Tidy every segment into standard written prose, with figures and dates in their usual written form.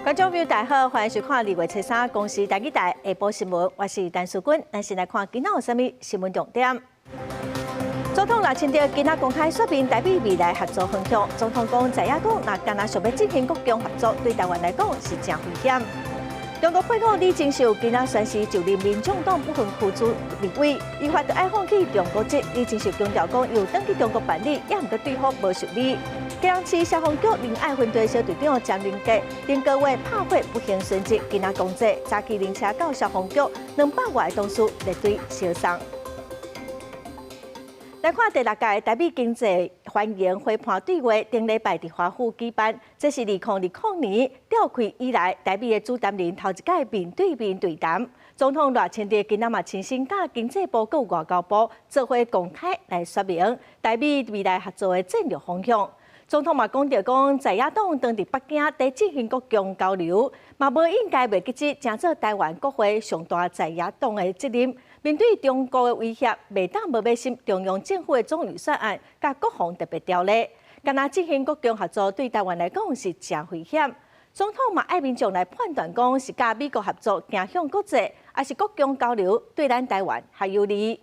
觀眾朋友大家好，歡迎收看2月初3公視台語台下晡新聞，我是陳淑君。咱先來看今仔有啥物新聞重點。總統賴清德今仔公開說明台美未來合作方向。總統講，在野黨若干焦想欲進行國共合作，對台灣來講是誠危險。中國配偶李鍾秀今仔宣誓就任民眾黨不分區主立委，依法著愛放棄中國籍。李鍾秀強調講，有轉去中國辦理，也毋過對方無受理。基隆市消防局仁愛分隊小隊長張林傑，頂個月拍火不幸殉職，今仔公祭，早起靈車到消防局，200外同事列隊相送。來看第六屆台美經濟繁榮會盤對話，頂禮拜佇華府舉辦，這是2020年召開以來，台美的主談人頭一擺面對面對談。總統賴清德今仔嘛親身佮經濟部佮外交部做伙公開來說明台美未來合作的戰略方向。總統嘛講著講，在野黨當佇北京佇進行國共交流，嘛無應該袂記得成做台灣國會上大在野黨的責任。面對中國的威脅，袂當無欲審中央政府的總預算案佮國防特別條例，干焦進行國共合作對台灣來講是誠危險。總統嘛愛民眾來判斷講是佮美國合作走向國際，抑是國共交流對咱台灣較有利。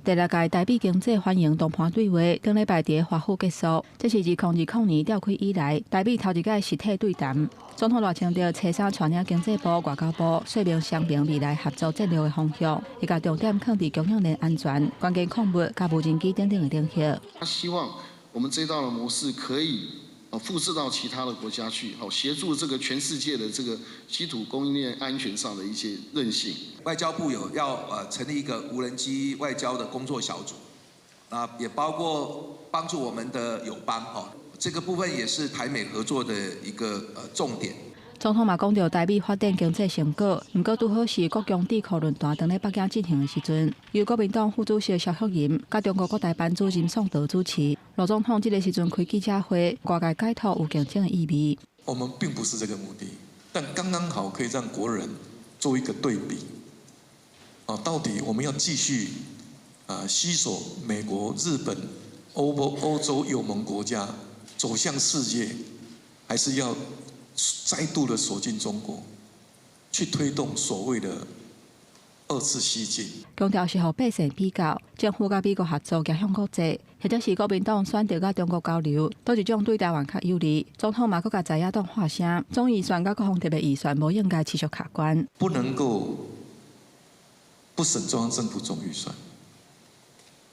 第六屆台美經濟繁榮談判對話，頂禮拜佇華府結束。這是2020年召開以來，台美頭一擺實體對談。總統賴清德初三帶領經濟部、外交部說明雙邊未來合作戰略的方向，伊共重點放佇供應鏈安全、關鍵礦物佮無人機等等的領域。他希望我們這套的模式可以複製到其他的國家去，好協助這個全世界的這個稀土供應鏈安全上的一些韌性。外交部有要成立一個無人機外交的工作小組，啊，也包括幫助我們的友邦哈，這個部分也是台美合作的一個重點。總統嘛講著台美發展經濟成果，毋過拄好是國共智庫論壇當咧北京進行的時陣，由國民黨副主席蕭旭吟佮中國國台辦主任宋濤主持。賴總統這个時陣開記者會，外界解讀有競爭的意味。我們並不是這個目的，但剛剛好可以讓國人做一個對比。啊，到底我們要繼續啊攜手美國、日本、歐洲友盟國家走向世界，還是要再度的鎖進中國，去推動所謂的二次西進？強調是予百姓比較，政府佮美國合作走向國際，或者是國民黨選擇佮中國交流，佗一種對台灣較有利。總統嘛閣共在野黨發聲，總預算佮國防特別預算無應該持續卡關。不能夠不審中央政府總預算，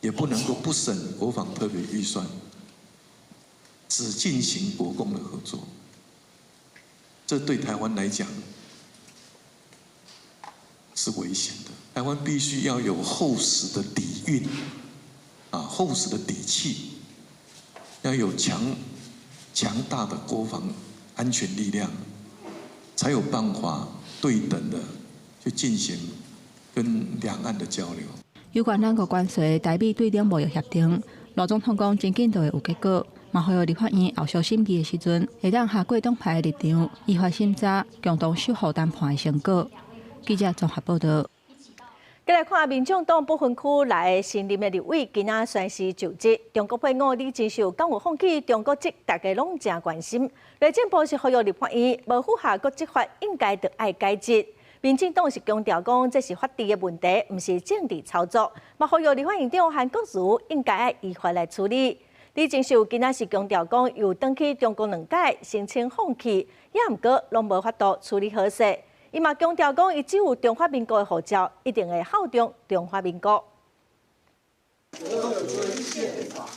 也不能夠不審國防特別預算，只進行國共的合作。這對台灣來講是危險的。台灣必須要有厚實的底蘊，啊，厚實的底氣，要有強大的國防安全力量，才有辦法對等的去進行跟兩岸的交流。有關兩國關稅、台美對等貿易協定，賴總統講真緊就會有結果。嘛，呼籲立法院後續審議的時陣，會當下過黨派的立場，依法審查，共同守護談判的成果。記者綜合報導。繼來看民眾黨不分區來新任的立委，今仔宣誓就職。中國配偶李鍾秀敢有放棄中國籍，大家攏誠關心。內政部是呼籲立法院無符合國籍法，應該著愛解職。民進黨是強調講，這是法治的問題，毋是政治操作。嘛呼籲立法院長韓國瑜應該愛依法來處理。李鍾秀今仔是強調講，有轉去中國兩擺申請放棄，也毋過攏無法度處理好勢。伊嘛強調講，伊只有中華民國的護照，一定會效忠中華民國。憲法，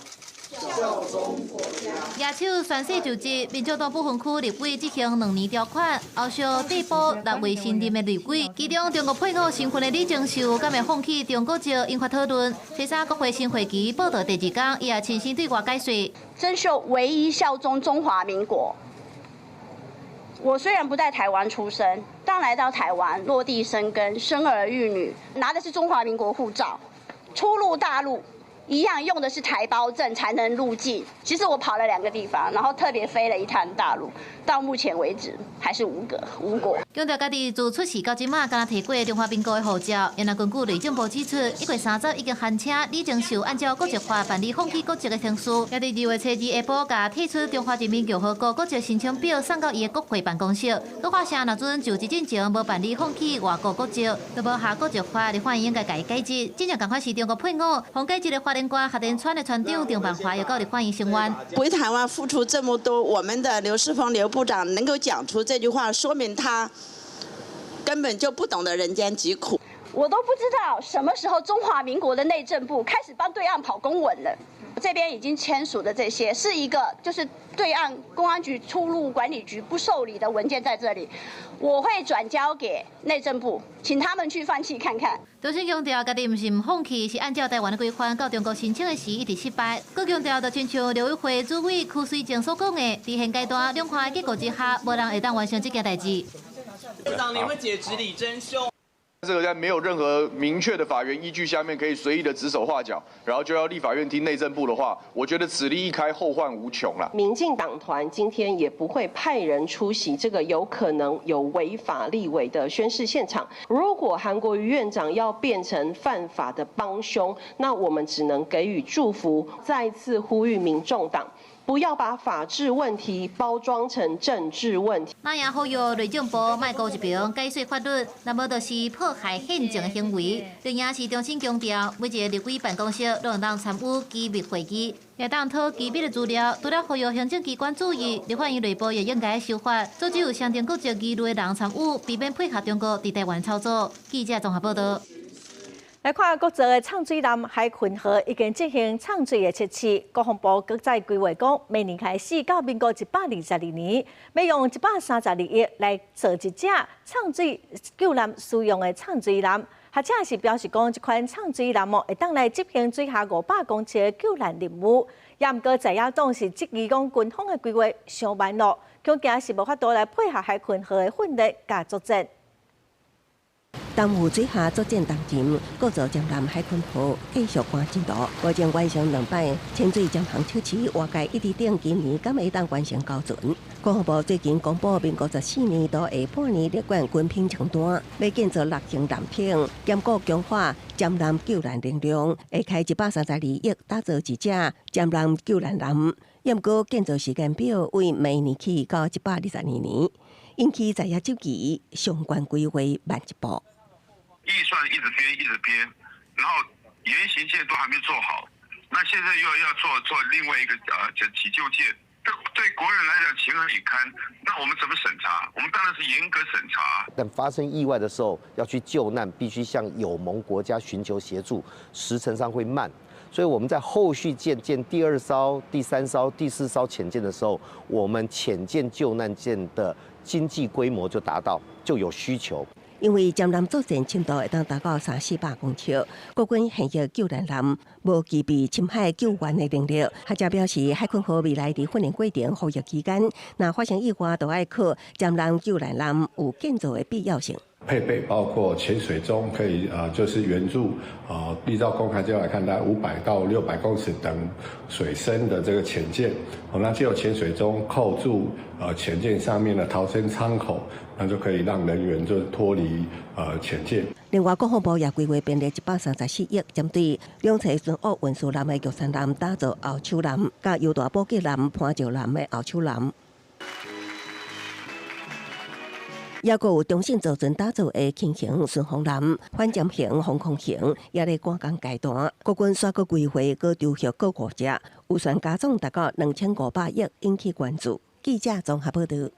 效忠國家。舉手宣誓就職，民進黨不分區立委執行兩年條款，後續遞補六位新任的立委，其中中國配偶身份的李鍾秀，敢會放棄中國籍，引發討論。初三國會新會期報到第二工，伊也親身對外解說。鍾秀唯一效忠中華民國。我雖然不在台灣出生，但來到台灣落地生根、生兒育女，拿的是中華民國護照，出入大陸一樣用的是台胞證才能入境。其實我跑了兩個地方，然後特別飛了一趟大陸，到目前為止還是無果無果。強調家己自出世到這馬，敢若提過中華民國的護照。然後根據內政部指出，1月30已經函請李鍾秀按照國籍法辦理放棄國籍的程序。也佇2月初二下晡，共提出中華人民共和國國籍申請表送到伊的國會辦公室。閣發現若準就職進前無辦理放棄外國國籍，就無合國籍法，立法院應該共伊解職。真正仝款是中國配偶，予解職的花蓮縣核電廠的船長鄭萬華又到立法院聲援。為台灣付出這麼多，我們的劉世鋒劉部長能夠講出這句話，說明他根本就不懂得人間疾苦。我都不知道什麼時候中華民國的內政部開始幫對岸跑公文了。這邊已經簽署的這些是一個，就是對岸公安局出入管理局不受理的文件在這裡，我會轉交給內政部，請他們去放棄看看。中信強調，家己毋是毋放棄，是按照台灣的規範到中國申請的時一直失敗。閣強調，就親像陸委會主委柯水晶所講的，佇現階段兩岸的結構之下，無人會當完成這件代誌。院長，你會解職李貞秀？這個在沒有任何明確的法源依據下面，可以隨意的指手畫腳，然後就要立法院聽內政部的話，我覺得此例一開，後患無窮啦。民進黨團今天也不會派人出席這個有可能有違法立委的宣誓現場。如果韓國瑜院長要變成犯法的幫兇，那我們只能給予祝福，再次呼籲民眾黨，不要把法治問題包裝成政治問題。那也呼籲內政部莫顧一邊解說法律，若無就是破壞憲政的行為。另外是中心強調，每一個立委辦公室攏會當參與機密會議，也當討機密的資料。除了呼籲行政機關注意，立法院內部也應該修法，阻止有雙重國籍疑慮的人參與，避免配合中國佇台灣操作。記者綜合報道。來看國造的泅水艦海鯤號已經進行泅水的測試。國防部閣再規劃講，明年開始到民國122年，欲用132億來造一隻泅水救難使用的泅水艦。學者是表示講，這款泅水艦哦，會當來執行水下500公尺的救難任務。也毋過在野黨是質疑講軍方的規劃傷慢囉，恐驚是無法度來配合海鯤號的訓練佮作戰。擔負水下作戰重任，國造潛艦海鯤號繼續趕進度，目前完成兩擺潛水潛航測試，外界一直等今年敢會當完成交船。國防部最近公布民國14年度下半年列管軍品清單，欲建造六型艦艇，兼顧強化潛艦救難能力，會開132億打造一隻潛艦救難艦。毋過建造時間表為明年起到122年，引起在野質疑，相關規劃慢一步。預算一直編一直編，然後原型艦都還沒做好，那現在又要做另外一個這急救艦，這對國人來講情何以堪？那我們怎麼審查？我們當然是嚴格審查。但發生意外的時候要去救難，必須向友盟國家尋求協助，時程上會慢。所以我們在後續建第二艘、第三艘、第四艘潛艦的時候，我們潛艦救難艦的經濟規模就達到，就有需求。因為潛艦作戰深度會當達到三四百公尺，國軍現役救難艦無具備深海救援的能力。學者表示，海鯤號未來佇訓練過程服役期間，若發生意外，就愛靠潛艦救難艦有建造的必要性。配備包括潛水鐘，可以就是援助依照公開資料來看，大概500到600公尺等水深的這個潛艦，那就有潛水鐘扣住潛艦上面的逃生艙口，那就可以讓人員就脫離潛艦。另外，國防部也規劃編列134億，針對兩棲巡弋運輸艦的玉山艦打造後手艦，佮優大補給艦、潘石艦的後手艦。抑閣有中信造船打造的輕型巡防艦、反潛型、防空型，也咧趕工階段。國軍煞閣規劃閣籌予閣五隻，預算加總達到2500億，引起關注。記者綜合報導。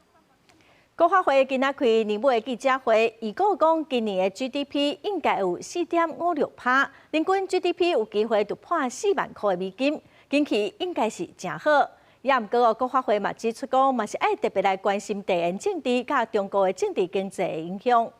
國發會今仔開年尾的記者會，預估講今年的 GDP 應該有4.56%，年均 GDP 有機會突破4萬塊美金，景氣應該是誠好。也毋過國發會嘛指出講，嘛是愛特別來關心地緣政治佮中國的政治經濟的影響。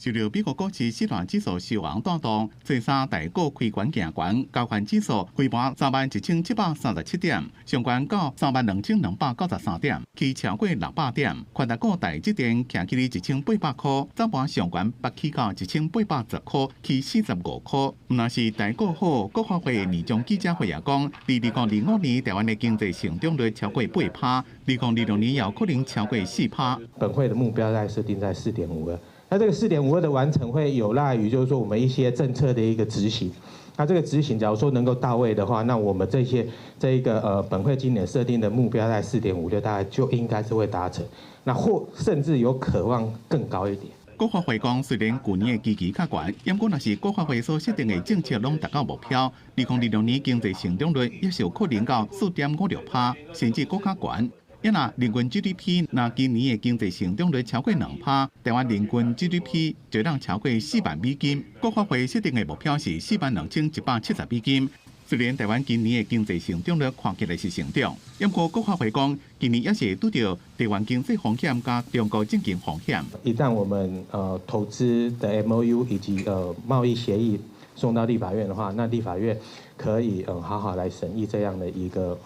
受著美國股市四大指數收紅帶動，初三台股開懸行懸，加權指數開盤31,737點，上懸到32,293點，起超過600點。權值股台積電徛起1800箍，早盤上懸拔起到1810箍，起45箍。毋但是台股好，國發會年終記者會也講，佇2025年台灣的經濟成長率超過8趴，2026年有可能超過4趴。本會的目標在設定在4.52。那這個4.52的完成會有賴於，就是說我們一些政策的一個執行。那這個執行，假如說能夠到位的話，那我們這些這一個本會今年設定的目標在4.56，大概就應該是會達成。那或甚至有可望更高一點。國發會講，雖然舊年的基期較懸，毋過若是國發會所設定的政策攏達到目標，2026年經濟成長率也是有可能到4.56趴，甚至閣較懸。抑若人均 GDP，若今年的經濟成長率超過2趴，台灣人均 GDP 就會當超過4萬美金。國發會設定的目標是42,170美金。雖然台灣今年的經濟成長率看起來是成長，毋過國發會講，今年也是拄著地緣經濟風險佮中國政經風險。一旦我們投資的 MOU 以及貿易協議送到立法院的話，那立法院可以好好來審議這樣的一個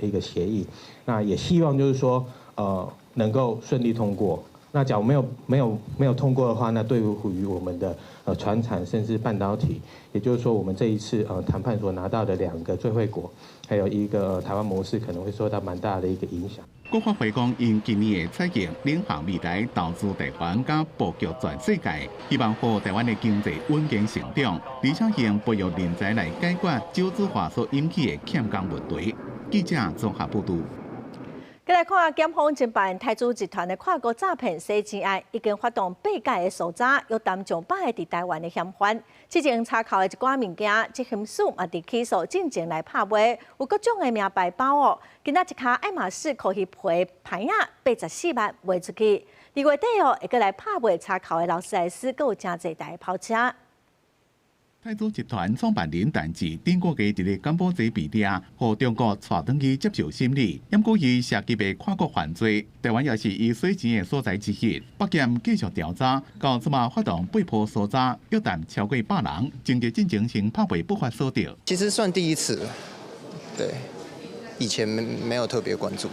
協議。那也希望就是說能夠順利通過。那假如沒有通過的話，那對於我們的傳產甚至半導體，也就是說我們這一次談判所拿到的兩個最惠國，還有一個台灣模式，可能會受到蠻大的一個影響。國發會講，𪜶今年會採用領航未來投資台灣佮布局全世界，希望予台灣的經濟穩健成長，而且用培育人才來解決少子化所引起的欠工問題。記者綜合報導。繼來看，檢方偵辦台資集團的跨國詐騙洗錢案，已經發動八屆的搜查，約談上百个佇台灣的嫌犯。之前查扣的一寡物件，執行署嘛佇起訴進前來拍賣，有各種的名牌包哦。今仔一跤愛馬仕麋魚皮牌仔84萬賣出去。二月底哦，會閣來拍賣查扣的勞斯萊斯，閣有誠濟台跑車。台資集團創辦人陳志頂個月佇咧柬埔寨被掠，予中國帶轉去接受審理。毋過伊涉及的跨國犯罪，台灣也是伊洗錢的所在之一。北檢繼續調查，到這馬發動八波搜查，約談超過百人，偵緝進前先拍賣不法所得。其實算第一次，對，以前沒有特別關注，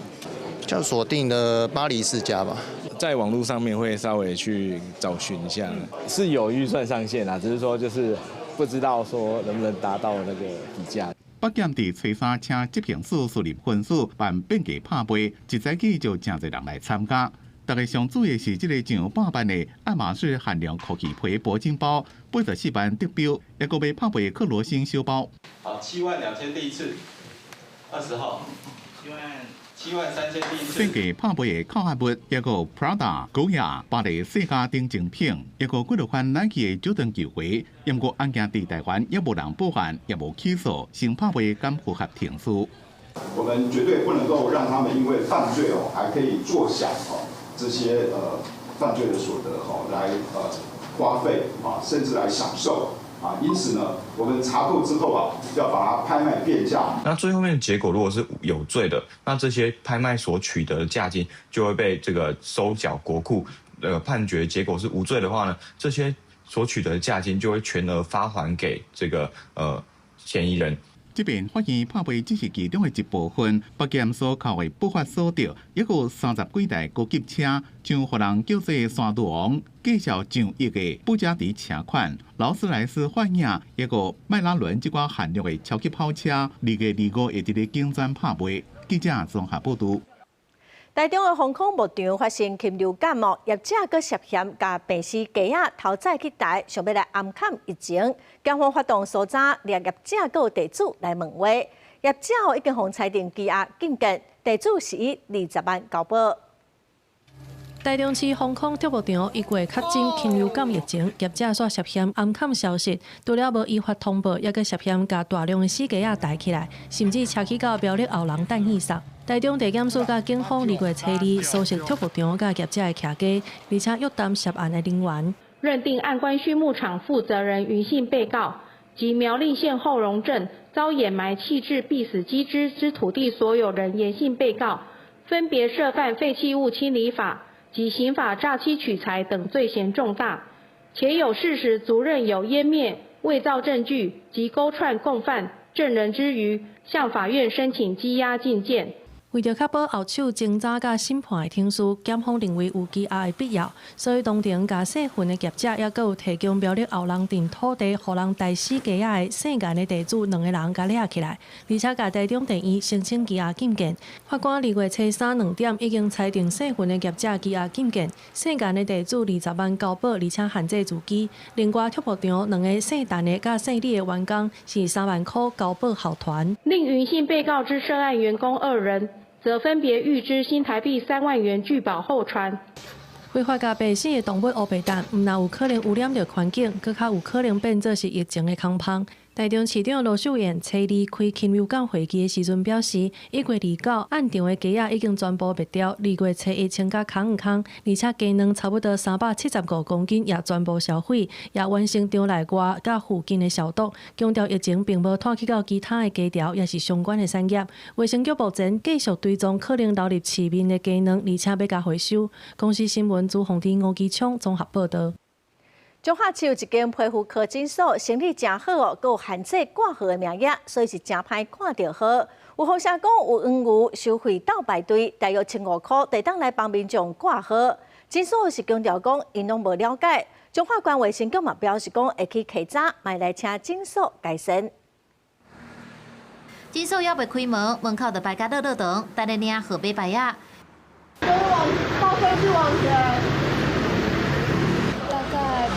就鎖定了巴黎世家吧。在網絡上面會稍微去找尋一下，是有預算上限啊，只是說就是。不知道說能不能達到那個底價。北檢佇初三請執行署設立分署辦變價拍賣，一早起就誠濟人來參加。大家上注意的是這个上百萬的愛馬仕限量麋魚皮鉑金包，84萬得標，抑閣欲拍賣克羅心小包。好，7.2萬第一次，20號，7.73萬第一次。變價拍賣的扣押物，抑閣有 Prada、高雅、巴黎世家等精品，抑閣幾落款 Nike 的腳蹬球鞋。毋過案件佇台灣猶無人報案，也無起訴，先拍賣敢符合程序？我們絕對不能夠讓他們因為犯罪哦，還可以坐享哦這些犯罪的所得哦，來花費啊，甚至來享受啊。因此呢，我們查扣之後啊，要把它拍賣變價。那最後面的結果如果是有罪的，那這些拍賣所取得的價金就會被這個收繳國庫。判決結果是無罪的話呢，這些所取得的價金就會全額發還給這個嫌疑人。這邊發現拍賣只是其中的一部分，北檢所扣的不法所得，抑閣有30幾台高級車，像予人叫做山豬王，價值上億的布加迪車款、勞斯萊斯幻影，抑閣有邁拉倫這款限量的超級跑車，2月25會佇咧金磚拍賣。記者綜合報導。台中的豐康牧場發生禽流感哦，業者閣涉嫌共病死雞仔偷載去台，想欲來掩崁疫情。檢方發動搜查，掠業者閣有地主來問話。業者已經予裁定羈押禁見，地主是以20萬交保。台中市豐康畜牧場1月確診禽流感疫情，業者煞涉嫌掩崁消息，除了無依法通報，猶閣涉嫌共大量的死雞仔帶起來，甚至車去到苗栗後人等去送。台中地檢署佮警方2月初2搜尋畜牧場佮業者的徛家，而且約談涉案的人員，認定案關畜牧場負責人雲姓被告及苗栗縣後龍鎮遭掩埋棄置斃死雞隻之土地所有人嚴姓被告，分別涉犯廢棄物清理法及刑法詐欺取財等罪嫌重大，且有事實足認有湮滅、偽造證據及勾串共犯證人之虞，向法院申請羈押禁見。為著確保後手偵查佮審判的程序，檢方認為有羈押的必要，所以當庭共姓雲的業者，抑閣有提供苗栗後龍鎮土地，予人代死雞仔的姓顏的地主兩个人共掠起來，而且共台中地院申請羈押禁見。法官2月初三2點已經裁定姓雲的業者羈押禁見，姓顏的地主20萬交保，而且限制住居。另外，畜牧場兩个姓陳的佮姓李的員工是3萬箍交保候傳。另雲姓被告之涉案員工2人，則分別預支新台幣3萬元拒保候傳。非法共白死的動物烏白蛋，毋但有可能污染著環境，閣較有可能變做是疫情的空芳。台中市長盧秀燕初二開禽流感會議的時陣表示，1月29暗場的雞仔已經全部滅掉，2月初一清甲空空，而且雞卵差不多375公斤也全部銷毀，也完成場內外佮附近的消毒。強調疫情並無拖去到其他的雞寮，抑是相關的產業。衛生局目前繼續追蹤可能流入市面的雞卵，而且欲共回收。公視新聞朱鳳珍、吳基聰綜合報導。彰化市有一間皮膚科診所，生意誠好哦，閣有限制掛號的名額，所以是誠歹看著號。有風聲講有黃牛收費鬥排隊，大約1500箍，會當來幫民眾掛號。診所是強調講，𪜶攏無了解。彰化縣衛生局嘛表示講，會去稽查，嘛來請診所改善。診所猶未開門，門口就排甲落落長，等咧領號碼牌仔。報廢去網前。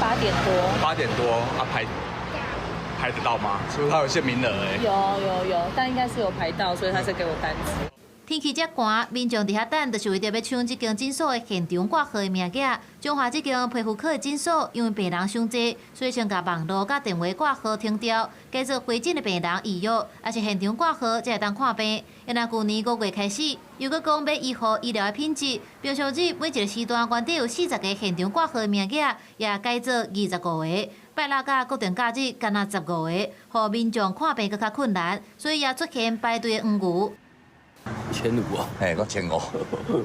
8點多。8點多啊，排得到嗎？是不是他有限名額？欸？有有有，但應該是有排到，所以他才給我單子。天氣遮寒，民眾佇遐等，就是為著欲搶這間診所的現場掛號的名額。彰化這間皮膚科的診所，因為病人傷濟，所以先共網路佮電話掛號停掉，改做回診的病人預約，抑是現場掛號才會當看病。若舊年5月開始，又閣講欲維護醫療的品質，平常日每一個時段原底有40個現場掛號的名額，也改做25個。拜六佮國定假日干焦15個，予民眾看病閣較困難，所以也出現排隊的黃牛。 1500啊，嘿，閣千五，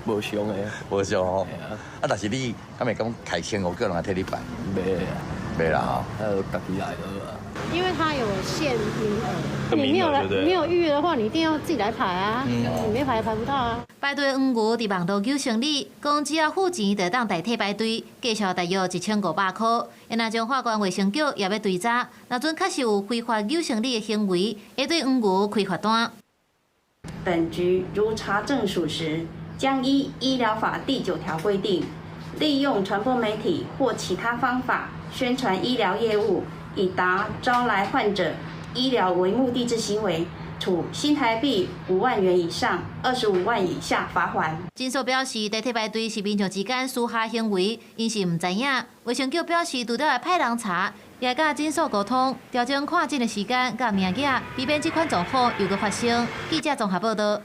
無俗的，無俗吼。啊，但是你敢會講開千五叫人來替你辦？袂啊，袂啦吼。還有家己來就好。因為它有限名額，你沒有來，沒有預約的話，你一定要自己來排啊，你沒排排不到啊。排隊黃牛佇網路求生理，講只要付錢就當代替排隊，價數大約1500箍。若彰化縣衛生局也欲追查，若準確實有非法求生理的行為，會對黃牛開罰單。本局如查證屬實，將依醫療法第9條規定，利用傳播媒體或其他方法宣傳醫療業務，以達招來患者醫療為目的之行為，處新台幣5萬元以上25萬以下罰鍰。診所表示，代替排隊是民眾之間私下行為，𪜶是毋知影。衛生局表示，除了會派人查，也佮診所溝通，調整看診的時間佮名額，避免這款狀況又閣發生。記者綜合報導。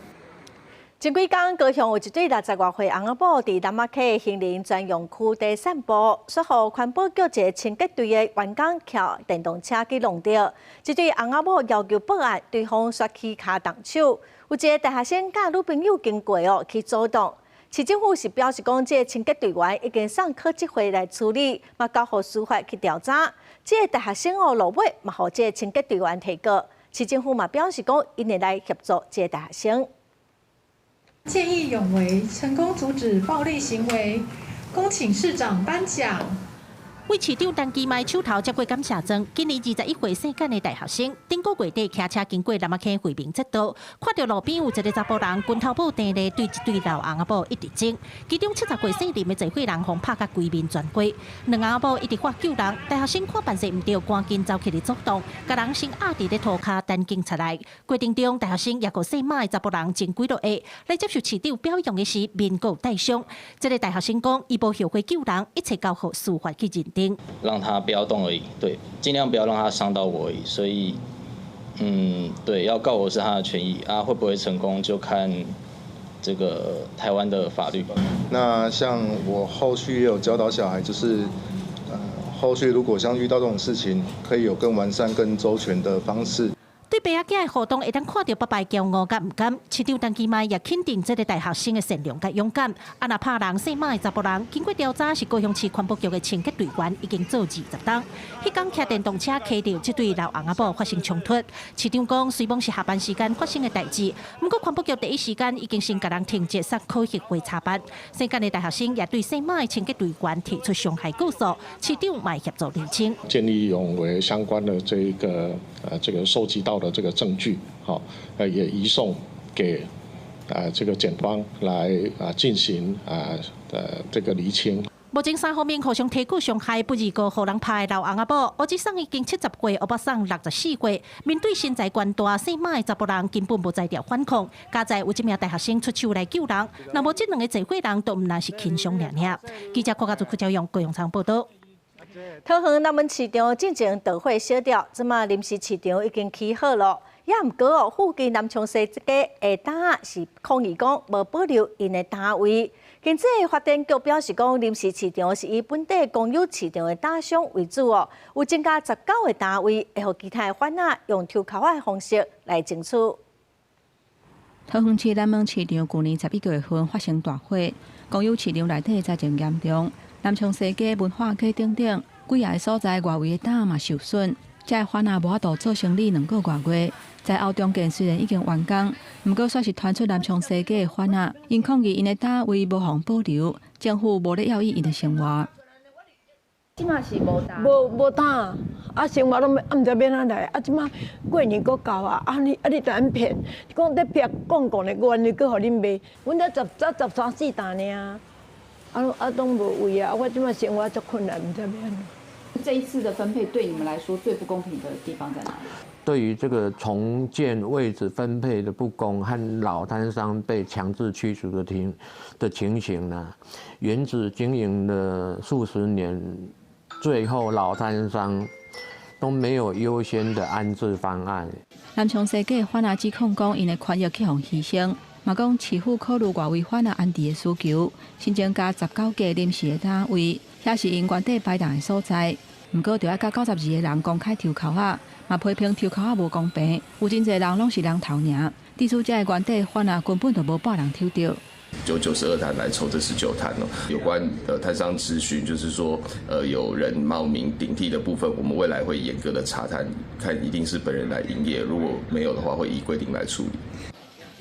前幾工，高雄有一對60外歲翁仔某佇南仔溪行人專用區佇散步，煞予環保局一个清潔隊的員工騎電動車去挵著。這對翁仔某要求報案，對方煞起跤動手。有一个大學生佮女朋友經過哦，去阻擋。市政府是表示講，這个清潔隊員已經送科技會來處理，嘛交予司法去調查。這个大學生哦，落尾嘛，予這个清潔隊員提告。市政府嘛表示講，𪜶會來協助這个大學生。見義勇為，成功阻止暴力行為，恭請市長頒獎。為市長陳其邁手頭接過感謝狀，今年21歲姓簡的大學生，頂個月底騎車經過南仔溪惠民節道，看著路邊有一个查埔人拳頭拇踮咧對一對老翁仔某一直爭，其中70歲姓林的濟歲人予拍甲規面全花，兩翁仔某一直喊救人，大學生看辦勢毋對，趕緊走起來阻擋，共人先壓佇咧塗跤等警察來。過程中，大學生抑閣姓馬的查埔人爭幾落下，來接受市長表揚的時，面閣有帶傷。這个大學生講，伊無後悔救人，一切交予司法去認定。讓他不要動而已，對，盡量不要讓他傷到我而已。所以，對，要告我是他的權益啊，會不會成功就看這個台灣的法律。那像我後續也有教導小孩，就是後續如果像遇到這種事情，可以有更完善、更周全的方式。對爸仔囝的互動，會當看著爸爸的驕傲佮毋甘。市長陳其邁也肯定這个大學生的善良佮勇敢。啊，若拍人姓馬的查埔人，經過調查是高雄市環保局的清潔隊員，已經做20冬。彼工騎電動車騎著這對老翁仔某發生衝突。市長講，雖罔是下班時間發生的代誌，毋過環保局第一時間已經先共人停職，送科學會查辦。姓簡的大學生也對姓馬的清潔隊員提出傷害告訴，市長嘛協助釐清。見義勇為相關的這一個這個收集到的這個證據，好，也移送給這個檢方來進行這個釐清。目前三方面互相提告傷害，不二個予人拍的老翁仔某，烏子送已經70歲，烏伯送64歲。面對身材懸大、姓馬的查埔人，根本無才調反抗。佳哉有這名大學生出手來救人，若無這兩个濟歲人，都毋但是輕傷爾爾。記者郭家祖、柯昭勇、高永昌報道。桃園南門市場進前著火燒掉，這馬臨時市場已經起好囉。也毋過哦，附近南昌西街的擔仔是抗議講無保留𪜶的攤位。經濟發展局表示講，臨時市場是以本地公有市場的攤商為主哦，有增加19個攤位，會予其他的販仔用抽籤仔的方式來爭取。桃園市南門市場舊年11月份發生大火，公有市場內底災情嚴重，南昌西街、文化街等等幾仔个所在外圍的擔仔嘛受損，這个販仔無法度做生理兩個外月。災後重建雖然已經完工，毋過煞是傳出南昌西街的販仔，𪜶抗議𪜶的攤位無予保留，政府無咧要意𪜶的生活。這馬是無擔，無擔，啊生活攏啊毋知欲按怎來，啊這馬過年閣到啊，啊你啊你著按騙，講咧騙講講的，願意閣予恁賣，阮才十才十三四擔爾，啊啊攏無位啊，我這馬生活足困難，毋知欲按怎。這一次的分配對你們來說最不公平的地方在哪裡？對於這個重建位置分配的不公和老攤商被強制驅逐的情形呢，原址經營了數十年，最後老攤商都沒有優先的安置方案。南昌西街販仔指控講，𪜶的權益去予犧牲，嘛講市府考慮外圍販仔安置的需求，新增加19個臨時的攤位，遐是𪜶原底擺檔的所在。毋過，著愛佮92個人公開抽籤仔，嘛批評抽籤仔無公平，有真濟人攏是人頭名，致使這个原底販仔根本就無半人抽著。就92攤來抽這19攤哦。有關攤商質詢，就是說有人冒名頂替的部分，我們未來會嚴格的查攤，看一定是本人來營業，如果沒有的話，會依規定來處理。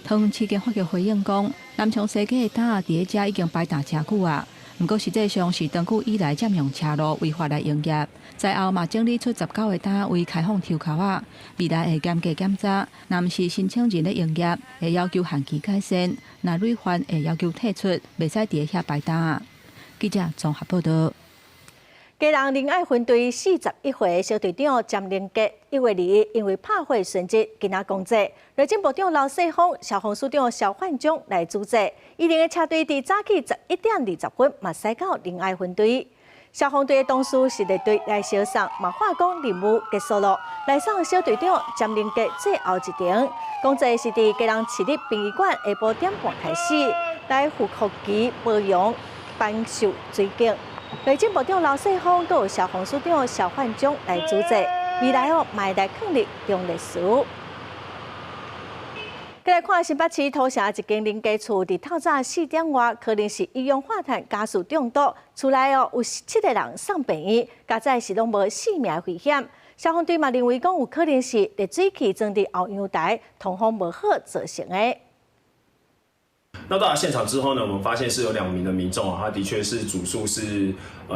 桃園市經發局回應講，南昌西街的擔仔佇咧遮已經擺檔誠久啊。毋過實際上是長久以來佔用車路違法來營業，災後嘛整理出19個攤位開放抽籤仔，未來會嚴格檢查，若毋是申請人咧營業，會要求限期改善；若累犯會要求退出，袂使佇咧遐擺檔。記者綜合報道。基隆仁愛分隊41歲小隊長詹靈杰1月2日因為拍火殉職，今仔公祭。內政部長劉世鋒、消防署長蕭煥忠來主祭。伊兩个車隊佇早起11點20分嘛駛到仁愛分隊。消防隊的同事是列隊來相送，嘛話講任務結束囉，來送小隊長詹靈杰最後一程。公祭是佇基隆市立殯儀館下晡點半開始，來赴國旗褒揚頒授追敬。內政部長劉世鋒、閣有消防署長蕭煥忠來主祭，未來哦，嘛會來囥佇忠烈祠。過來看新北市土城一間人家厝，佇透早4點外，可能是一氧化碳ガス中毒，厝內哦有七個人送病院，佳哉是攏無性命危險。消防隊嘛認為講有可能是熱水器裝佇後陽台通風無好造成的。那到達現場之後呢，我們發現是有2名的民眾啊，他的確是主訴是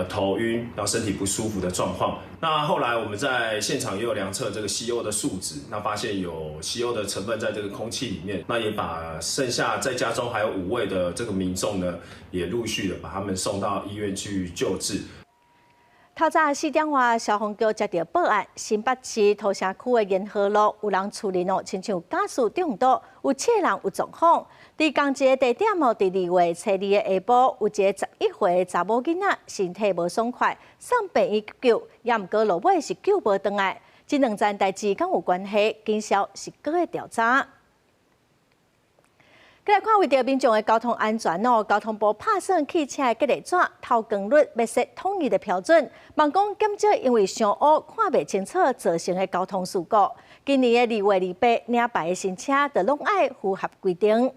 頭暈，然後身體不舒服的狀況。那後來我們在現場也有量測這個 CO 的數值，那發現有 CO 的成分在這個空氣裡面。那也把剩下在家中還有5位的這個民眾呢，也陸續的把他們送到醫院去救治。透早4點外，消防局接著報案，新北市土城區的延和路有人厝裡哦，親像ガス中毒，有七個人有狀況。佇仝一個地點哦，佇2月初2的下晡，有一个11歲的查某囡仔身體無爽快，送病院急救，也毋過落尾是救無轉來。這兩件代誌敢有關係？警消是閣咧調查。過來看，為著民眾的交通安全哦，交通部拍算汽車的隔離紙透光率欲設統一的標準，望講減少因為傷烏看袂清楚造成的交通事故。今年的2月28領牌的新車，就攏愛符合規定。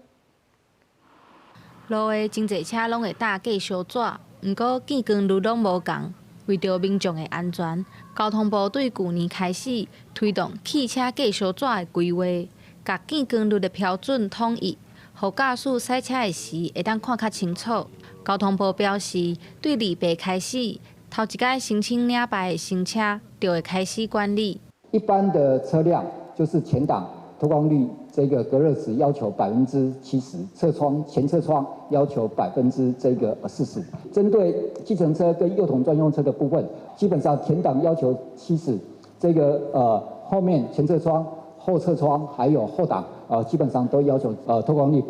路的真濟車攏會貼計時紙，毋過見光率攏無仝。為著民眾的安全，交通部對舊年開始推動汽車計時紙的規劃，共見光率的標準統一，予駕駛駛車的時會當看較清楚。交通部表示，對28開始，頭一擺申請領牌的新車就會開始管理。一般的車輛就是前擋透光率這個隔熱紙要求70%，側窗前側窗要求這個40%。針對計程車跟幼童專用車的部分，基本上前擋要求七十，這個後面前側窗、後側窗還有後擋，基本上都要求透光率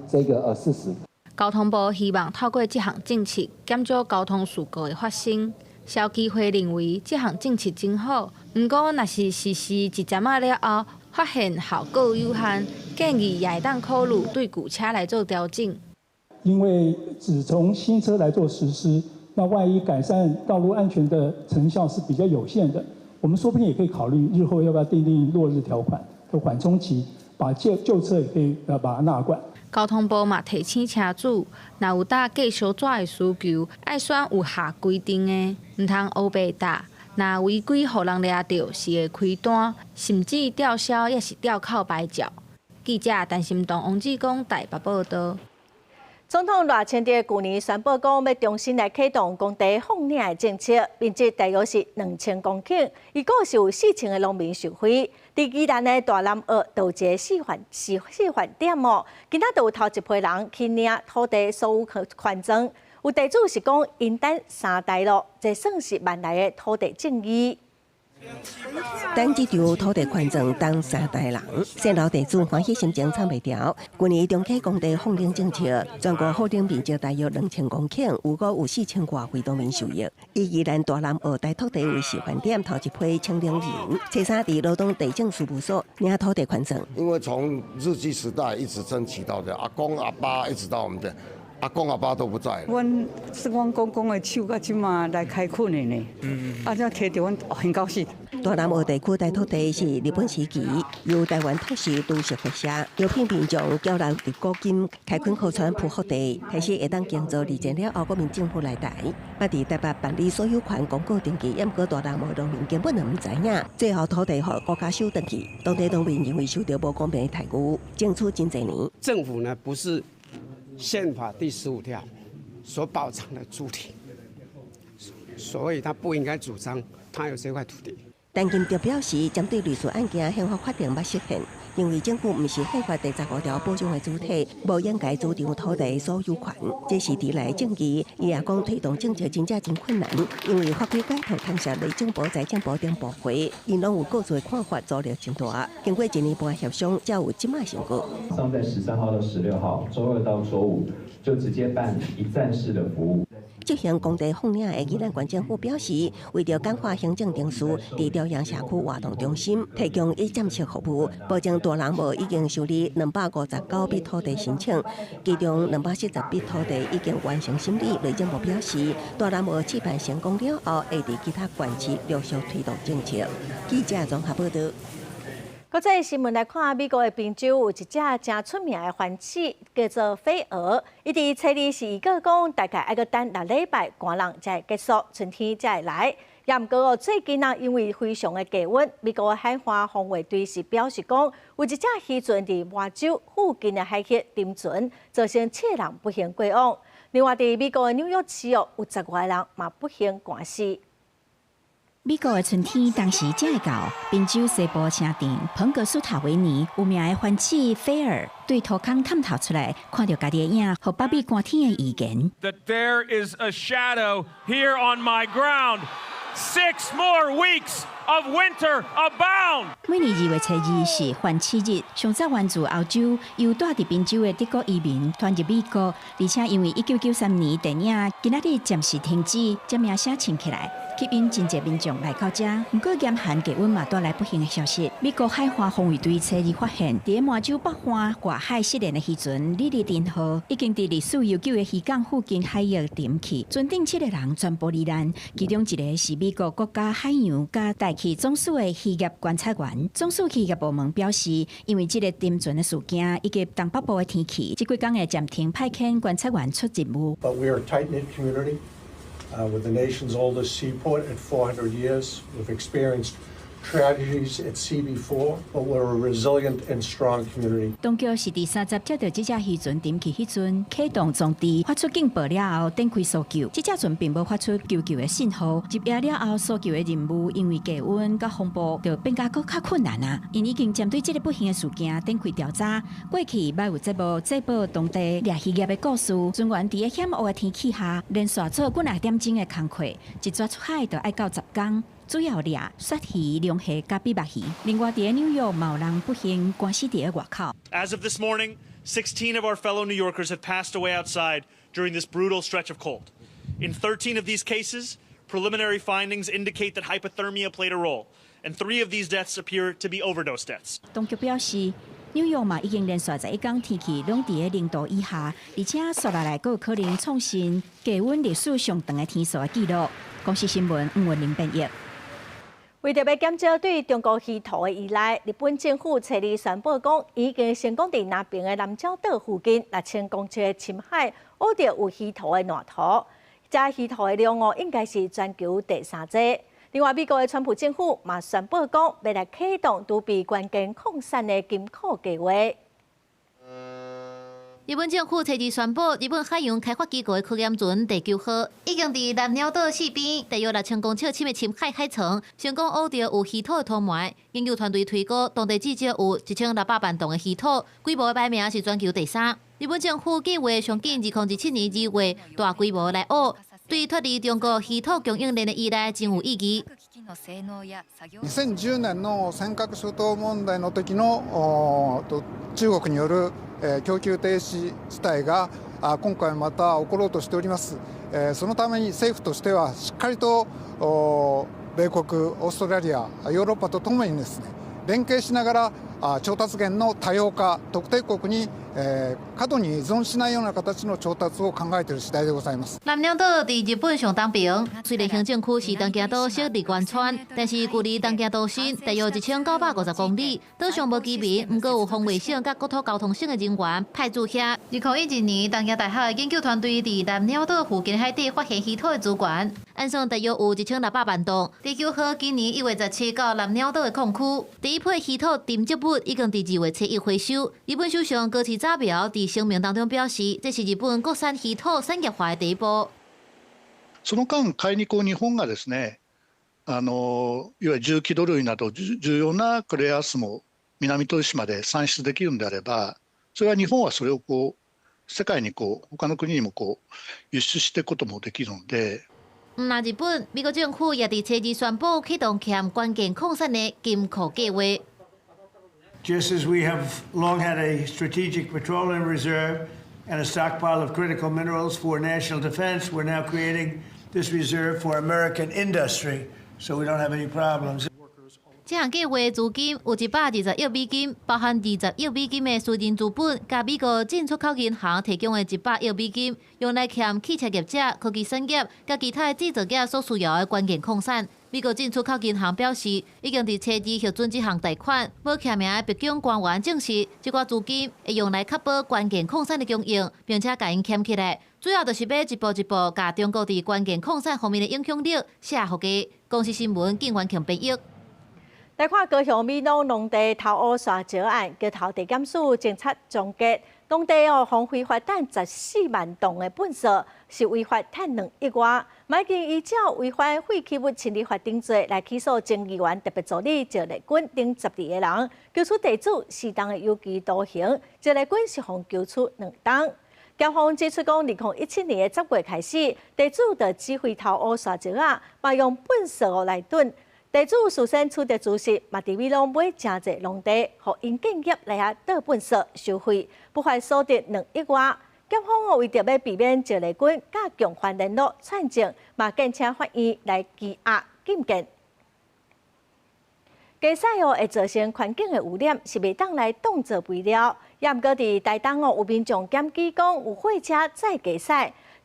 這個40%。交通部希望透過這項政策，減少交通事故的發生。消基會認為這項政策真好，毋過若是實施一陣仔了後，發現效果有限，建議也會當考慮對舊車來做調整。因為只從新車來做實施，那萬一改善道路安全的成效是比較有限的，我們說不定也可以考慮日後要不要訂定落日條款的緩衝期，把舊車也可以把它納管。交通部嘛提醒車主，若有貼計時紙的需求，愛選有合規定的，毋通烏白貼。若違規予人掠著，是會開單，甚至吊銷抑是吊扣牌照。記者陳心東、王志剛台北報道。總統賴清德舊年宣布講，欲重新來啟動公地放領的政策，面積大約是2000公頃，預估是有4000个農民受惠。佇宜蘭的大南澳就有一個示範點哦，今仔就有頭一批人去領土地所有權狀，有地主是講𪜶等三代咯，這算是萬來的土地正義。等這張土地權證等三代人，先老地主歡喜心情藏袂牢。去年重啟公地放領政策，全國放領面積大約2000公頃，預估有4000外位農民受益。以宜蘭大南澳大土地為示範點，頭一批請領人，初三佇羅東地政事務所領土地權證。因為從日據時代一直爭取到的，阿公阿爸一直到我們這。阿公阿爸都不在。阮是阮公公的手，到這馬來開墾的呢。啊，這提著阮很高興。大南澳地區大土地是日本時期由台灣拓殖株式會社招聘民眾繳納入股金開墾河川匍匐地，開始會當耕作。二戰了後，國民政府來台，捌佇台北辦理所有權公告登記，毋過大南澳農民根本就毋知影，最後土地予國家收轉去，當地農民認為受著無公平的待遇，爭取真濟年。政府呢，不是憲法第15條所保障的主體，所以他不應該主張他有這塊土地。陳金德表示，針對類似案件，憲法法庭捌釋憲，認為政府毋是憲法第十五條保障的主體，無應該主張土地所有權，這是遲來正義。伊也講推動政策真正真困難，因為法規改革牽涉內政部、財政部等部會，𪜶攏有各自的看法，阻力真大。經過一年半協商，才有這馬成果。上在13號到16號，週二到週五就直接辦理一站式的服務。執行公地放領的宜蘭縣政府表示，為著簡化行政程序，佇朝陽社區活動中心提供一站式服務，目前大南澳已經受理259筆土地申請，其中240筆土地已經完成審理。內政部表示，大南澳試辦成功了後，會佇其他縣市陸續推動政策。記者綜合報道。國際新聞來看，美國的賓州有一隻誠出名的番鼠，叫做飛蛾。伊佇初二時預告講，大概愛閣等6禮拜，寒冷才會結束，春天才會來。也毋過哦，最近啊，因為非常的低溫，美國海岸防衛隊是表示講，有一隻漁船佇麻州附近的海域沉船，造成7個人不幸過往。另外，佇美國的紐約市哦，有10外個人嘛不幸寒死。美國的春天當時才會到，賓州西部城鎮彭格斯塔維尼有名的番鼠菲爾對塗空探頭出來，看著家己的影，予北美寒天的預言。 That there is a shadow here on my ground. Six more weeks of winter abound. 每年2月初2是番鼠日，上早源自歐洲，由蹛佇賓州的德國移民傳入美國，而且因為1993年電影今仔日暫時停止，這名聲唱起來。吸引真濟民眾來到遮。毋過嚴寒低溫嘛帶來不幸的消息。美國海岸防衛隊初二發現，佇麻州北岸外海失聯的漁船李利頓號，已經佇歷史悠久的漁港附近海域沉去，船頂七個人全部罹難，其中一个是美國國家海洋佮大氣總署的漁業觀察員。總署漁業部門表示，因為這个沉船的事件以及東北部的天氣，這幾工會暫停派遣觀察員出任務。 But we are a tight-knit community with the nation's oldest seaport at 400 years. We've experienced tragedies at sea before, but we're a resilient and strong community. 當局是佇30接著這隻漁船沉去彼陣，啟動裝置發出警報了後，展開搜救。這隻船並無發出求救的信號。入夜了後，搜救的任務因為低溫佮風暴，就變甲閣較困難啊。𪜶已經針對這个不幸的事件展開調查。過去捌有節目製報當地掠漁業的故事，船員佇个險惡的天氣下，連續做幾若點鐘的工課，一逝出海就愛到10工。主要掠鱈魚、龍蝦佮比目魚。另外，佇个紐約嘛有人不幸寒死佇个外口。 As of this morning, 16 of our fellow New Yorkers have passed away outside during this brutal stretch of cold. In 13 of these cases, preliminary findings indicate that hypothermia played a role, and three of these deaths appear to be overdose deaths. 當局表示，紐約嘛已經連續11工天氣攏佇个0度以下，而且紲落來閣有可能創新低溫歷史上長的天數的紀錄。公視新聞吳文玲編譯。為著欲減少對中國稀土的依賴，日本政府初二宣布講，已經成功佇南爿的南鳥島附近6000公尺的深海，挖著有稀土的爛土。這稀土的量哦，應該是全球第三濟。另外，美國的川普政府嘛宣布講，欲來啟動儲備關鍵礦產的金庫計畫。日本政府初二宣布，日本海洋開發機構的科研船地球號已經佇南鳥島四邊大約6000公尺深的深海海層，成功挖著有稀土的土埋。研究團隊推估，當地至少有1600萬噸的稀土，規模的排名是全球第三。日本政府計劃上緊2027年2月大規模來挖，對脫離中國稀土供應鏈的依賴真有意義。 2010年の尖閣諸島問題の時の中國による供給停止事態が今回また起ころうとしております。そのために政府としてはしっかりと米国、オーストラリア、ヨーロッパとともにですね、連携しながら調達源の多様化、特定國に過度に依存しないような形の調達を考えている次第でございます。南鳥島佇日本上東爿，雖然行政區是東京都設笠原村，但是距離東京都心大約1950公里，島上無居民，毋過有防衛省佮國土交通省的人員派駐遐。2012年，東京大學的研究團隊佇南鳥島附近海底發現稀土的資源，按算大約有1600萬噸。地球號今年1月17到南鳥島的礦區，第一批稀土沉積物已經佇2月初一回收。日本首相高市早苗佇聲明當中表示，這是日本國產稀土產業化的第一步。その間、仮にこう日本がですね、いわゆる重希土類など重要なレアアースも南鳥島で産出できるんであれば、それは日本はそれをこう世界にこう他の國にもこう輸出していくこともできるので。毋但日本，美國政府也佇初二宣布啟動欠關鍵礦產的金庫計劃。 Just as we have long had a strategic petroleum reserve and a stockpile of critical minerals for national defense, we're now creating this reserve for American industry, so we don't have any problems. 這項計劃資金有120億美金，包含20億美金的私人資本，佮美國進出口銀行提供的100億美金，用來欠汽車業者、科技產業佮其他製造業所需要的關鍵礦產。美國進出口銀行表示，已經佇初二核准這項貸款。無簽名的白宮官員證實，這寡資金會用來確保關鍵礦產的供應，並且共𪜶欠起來。主要就是欲一步一步共中國佇關鍵礦產方面的影響力卸予價。公視新聞，景元慶編譯。來看高雄美濃農地偷挖沙石案，橋頭地檢署偵查終結，農地哦，予非法趁14萬噸的糞埽，是違法趁2億外。已經依照違反廢棄物清理法定罪來起訴前議員特別助理趙麗君等12個人，求處地主4冬的有期徒刑，趙麗君是予求處2冬。檢方指出講，2017年的10月開始，地主就指揮偷挖沙石仔，嘛用糞埽來囤。地主事先取得資訊，嘛佇美濃買誠濟農地，予𪜶建業來遐倒糞埽收費，不法所得2億外。檢檢方哦為著欲避免趙麗君佮共犯聯絡串證，嘛建請法院來羈押禁見。雞屎哦會造成環境的污染，是袂當來當做肥料。也毋過佇台東哦，有民眾檢舉講有貨車載雞屎。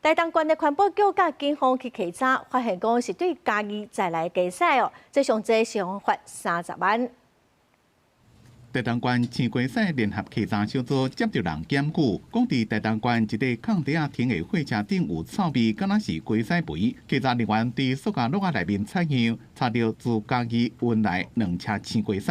台東縣的環保局佮警方去稽查，發現講是對嘉義載來的雞屎哦，這上濟是予罰30萬。台東縣清雞屎聯合稽查小組接著人檢舉，講佇台東縣一個空地仔停的貨車頂有臭味，敢若是雞屎肥。稽查人員佇塑膠簍仔內面採樣，查著自嘉義運來兩車青雞屎。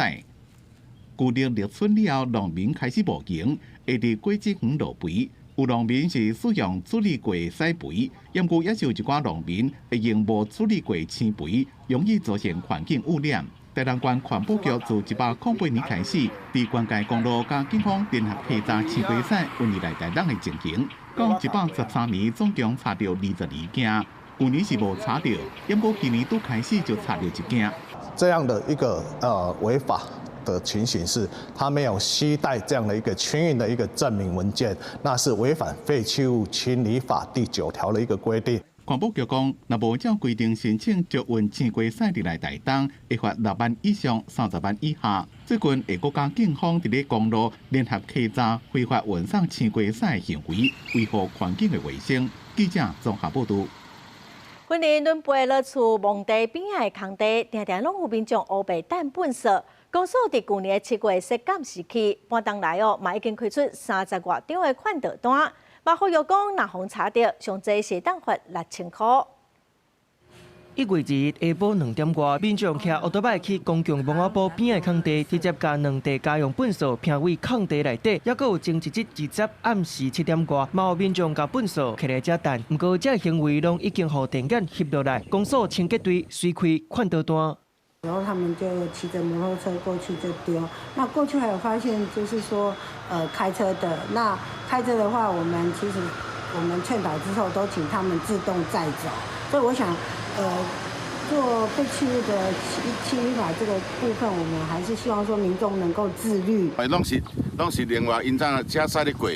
舊曆立春了後，農民開始募耕，會佇果子園落肥。有農民是使用處理過的屎肥，毋過也是有一寡農民會用無處理過的青肥，容易造成環境污染。台東縣環保局自108年開始，佇關界公路佮警方聯合稽查青雞屎運入來台東的情形，到113年總共查著22件，舊年是無查著，毋過今年拄開始就查著一件。這樣的一個違法的情形是，他沒有攜帶這樣的一個清運的一個證明文件，那是違反廢棄物清理法第9條的一個規定。環保局講，若無照規定申請托運青雞屎入來台東，會罰6萬以上30萬以下。最近會閣佮警方佇咧公路聯合稽查非法運送青雞屎的行為，維護環境的衛生。記者綜合報導。雲林崙背落厝墓地邊仔的空地，定定攏有民眾烏白擲糞埽。公所佇舊年7月削減時期，半冬來哦，嘛已經開出30外張的勸導單。嘛呼籲講，若予查著，上濟是會當罰6000箍。 1月2日下晡2點外，民眾騎歐多擺去公共墓仔埔邊的空地，直接共兩袋家用糞埽拚位空地內底，猶閣有前一日直接暗時7點外，嘛有民眾共糞埽摕來遮擲。毋過這行為攏已經予電眼翕落來，公所清潔隊隨開勸導單。然後他們就騎著摩托車過去就丟。那過去還有發現，就是說，開車的，那開車的話，我們其實我們勸導之後，都請他們自動載走。所以我想，做廢棄物的清理法這個部分，我們還是希望說民眾能夠自律。哎，攏是另外，𪜶早車駛咧過，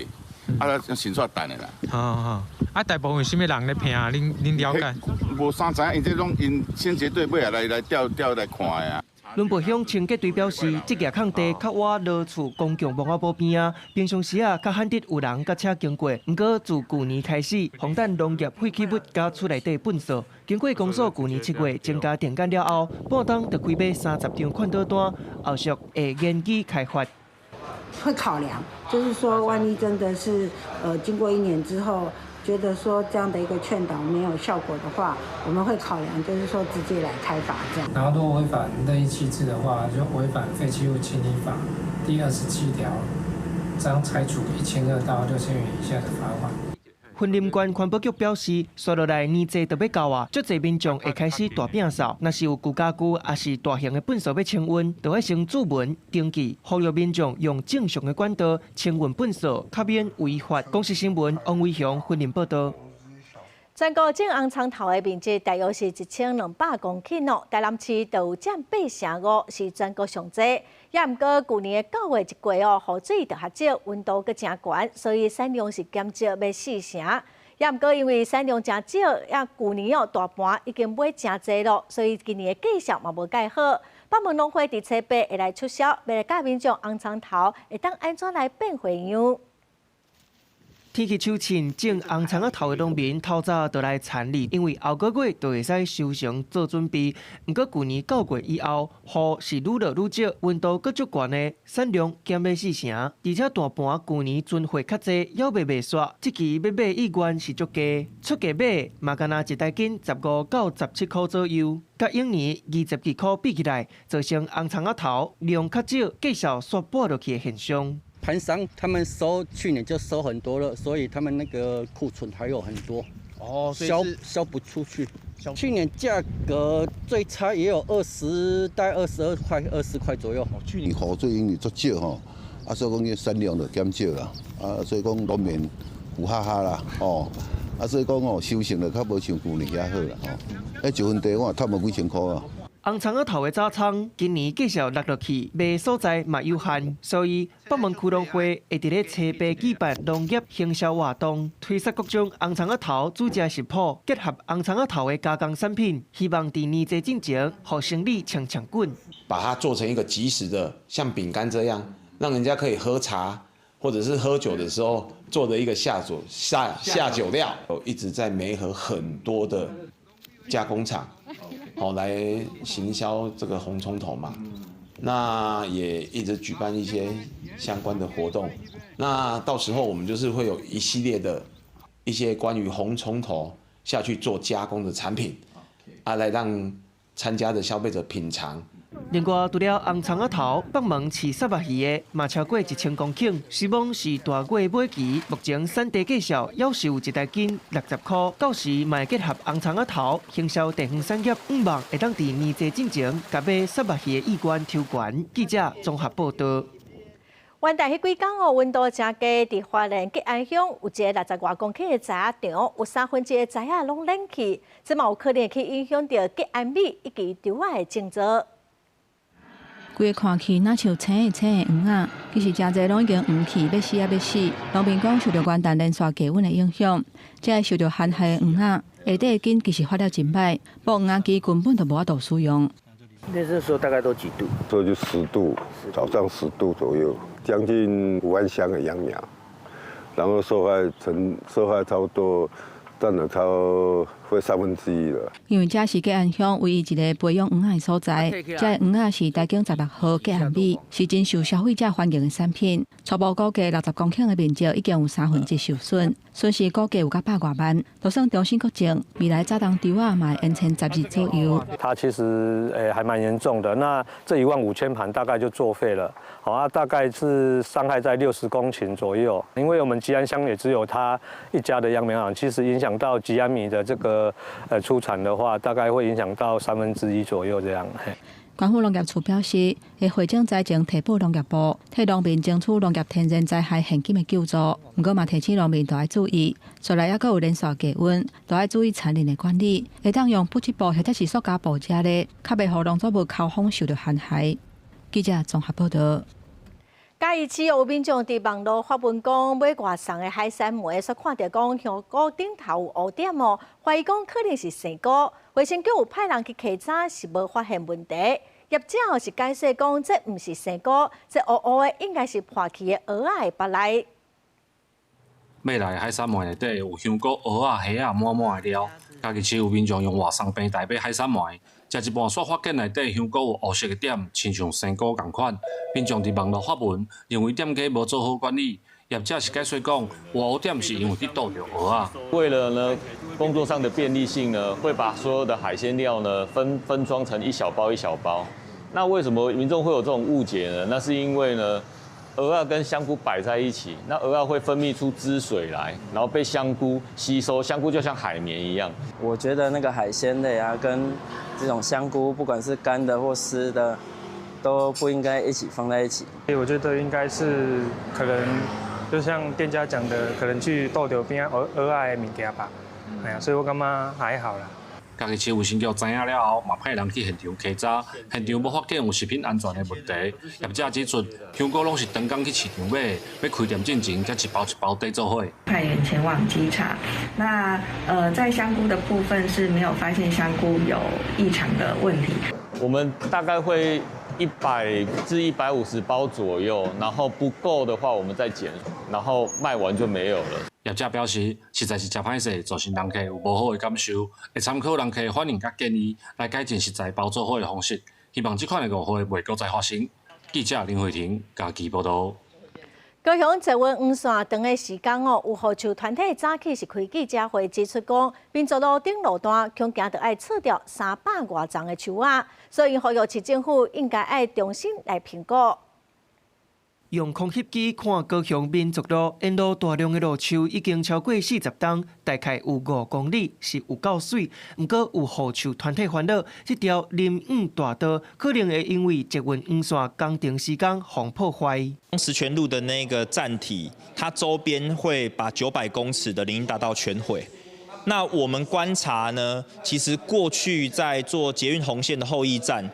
啊，先煞擲的啦。好好，啊，大部分啥物人咧拚？恁了解？無啥知影，𪜶這攏𪜶清潔隊尾仔來調調來看的啊。崙背鄉清潔隊表示，這額空地較倚羅厝公共墓仔埔邊仔，平常時啊較罕得有人佮車經過。毋過自舊年開始，防彈農業廢棄物佮厝內底糞埽，經過公所舊年7月增加定案了後，半冬就開碼30張勸導單，後續會研議開罰。會考量，就是說，萬一真的是，經過一年之後，覺得說這樣的一個勸導沒有效果的話，我們會考量，就是說直接來開罰這樣。然後如果違反任意棄置的話，就違反廢棄物清理法第27條，將裁處1200到6000元以下的罰款。雲林縣環保局表示，紲落來年節就欲到啊，足濟民眾會開始大摒掃。若是有舊家具，抑是大型的糞埽欲清運，就愛先註文登記，呼籲民眾用正常的管道清運糞埽，較免違法。公視新聞王偉雄雲林報導。全國種紅蔥頭的面積大約是1200公頃哦，台南市就有佔8成5，是全國上濟。也毋過舊年的9月一過哦，雨水就較少，溫度閣誠懸，所以產量是減少欲4成。也毋過因為產量誠少，也舊年哦大盤已經買誠濟咯，所以今年的價數嘛無蓋好。北門農會佇初八會來促銷，欲來教民眾紅蔥頭會當按怎來變花樣。天氣秋晴，種紅蔥仔頭的農民透早就來田裡，因為後個月就會使收成做準備。毋過舊年9月以後，雨是愈落愈少，溫度閣足懸的，產量減欲4成。而且大盤舊年存貨較濟，猶未賣煞，這期欲買意願是足低，出價買嘛干焦一大斤15到17箍左右，佮往年20幾箍比起來，造成紅蔥仔頭量較少，價數煞跌落去的現象。盤商他們收去年就收很多了，所以他們那個庫存還有很多，哦，銷不出去。去年價格最差也有20大概22塊、20塊左右。去年雨水因為足少吼，啊，所以講這產量就減少啦，啊，所以講農民有哈哈啦，哦，啊，所以講哦，收成就較無像舊年遐好啦，吼。彼一分地我趁無幾千箍啊。紅蔥仔頭的早倉今年繼續落落去，賣所在嘛有限，所以北門區農會會佇咧初八舉辦農業行銷活動，推出各種紅蔥仔頭煮食食譜，結合紅蔥仔頭的加工產品，希望佇年節進前，予生理衝衝滾。把它做成一個即食的，像餅乾這樣，讓人家可以喝茶或者是喝酒的時候做的一個下酒下下酒料。一直在媒合很多的加工廠。好，來行銷這個紅蔥頭嘛，那也一直舉辦一些相關的活動。那到時候我們就是會有一系列的一些關於紅蔥頭下去做加工的產品，啊，來讓參加的消費者品嘗。另外，除了紅蔥仔頭，北門飼虱目魚的嘛超過1000公頃，希望是大月尾期。目前產地介紹猶是有一台斤60塊，到時嘛會結合紅蔥仔頭行銷地方產業，向望會當佇年節進前，共買虱目魚的意願抽懸。記者綜合報道。元旦彼幾工哦，溫度誠低，佇花蓮吉安鄉有一個60外公頃的蓆仔場，有三分之一的蓆仔攏冷去，這嘛有可能去影響著吉安米以及稻仔的種植。規个看去，若像青的青的黃仔，其實誠濟攏已經黃去，欲死仔欲死。農民講受著元旦連續低溫的影響，這个受著寒害的黃仔，下底的根其實發了真䆀，無黃仔機根本就無法度使用。那時候大概都幾度？這就10度，早上10度左右，將近5萬箱的秧苗，然後受害差不多佔了超過三分之一了。因為這是吉安鄉唯一一个培養黃仔的所在，這个黃仔是台經16號吉安米，是真受消費者歡迎的產品。初步估計60公頃的面積已經有三分之一受損，損失估計有到100外萬。就算重新閣種，未來早冬稻仔嘛會延遲10日左右。它其實還蠻嚴重的，那這1萬5千盤大概就作廢了。好啊，大概是傷害在60公頃左右。因為我們吉安鄉也只有它一家的秧苗廠，其實影響到吉安米的這個出產的話，大概會影響到三分之一左右這樣。縣府農業處表示，會匯總災情提報農業部，替農民爭取農業天然災害現金的救助。毋過嘛提醒農民著愛注意，煞來猶閣有連續低溫，著愛注意殘林的管理，會當用不織布或者是塑膠布遮咧，較袂予農作物口風受著寒害。記者綜合報道。嘉義市有民眾佇網路發文講，買外送的海產糜，煞看著講香菇頂頭有烏點哦，懷疑講可能是生菇。衛生局有派人去稽查，是無發現問題。業者是解釋講，這毋是生菇，這烏烏的應該是破去的蚵仔的腹內。買來的海產糜內底有香菇、蚵仔、蝦仔滿滿的料。嘉義市有民眾用外送平台買海產糜，食一半煞發現內底香菇有烏色的點，親像生菇仝款。民眾佇網路發文，認為店家無做好管理。業者是解釋講，有烏點是因為去倒著蚵仔。為了呢工作上的便利性呢，會把所有的海鮮料呢分裝成一小包一小包。那為什麼民眾會有這種誤解呢？那是因為呢，蚵仔跟香菇擺在一起，那蚵仔會分泌出汁水來，然後被香菇吸收，香菇就像海綿一樣。我覺得那個海鮮類啊，跟這種香菇，不管是乾的或濕的，都不應該一起放在一起。我覺得應該是可能，就像店家講的，可能去倒著邊蚵蚵仔的物件吧。哎呀，所以我感覺還好啦。嘉義市衛生局知影了後，嘛派人去現場稽查，現場無發現有食品安全的問題。業者指出，香菇攏是當工去市場買，欲開店進前，才一包一包綴做伙。派員前往稽查，那在香菇的部分是沒有發現香菇有異常的問題。我們大概會100至150包左右，然後不夠的話，我們再減，然後賣完就沒有了。業者表示，實在是誠歹勢，造成人客有無好的感受，會參考人客的反應佮建議，來改進食材包做伙的方式，希望這款的誤會袂閣再發生。記者林慧婷嘉義報導。高雄捷運黃線長的時間哦，有護樹團體早起是開記者會指出講，民族路頂路段恐驚著愛切掉300外叢的樹仔，所以呼籲市政府應該愛重新來評估。用空翕機看高雄民族路沿路大量的路樹已經超過40冬，大概有5公里，是有夠媠。毋過有護樹團體煩惱，這條林蔭大道可能會因為捷運黃線工程施工予破壞。十全路的那個站體，它周邊會把900公尺的林蔭大道全毀。那我們觀察呢，其實過去在做捷運紅線的後翼站，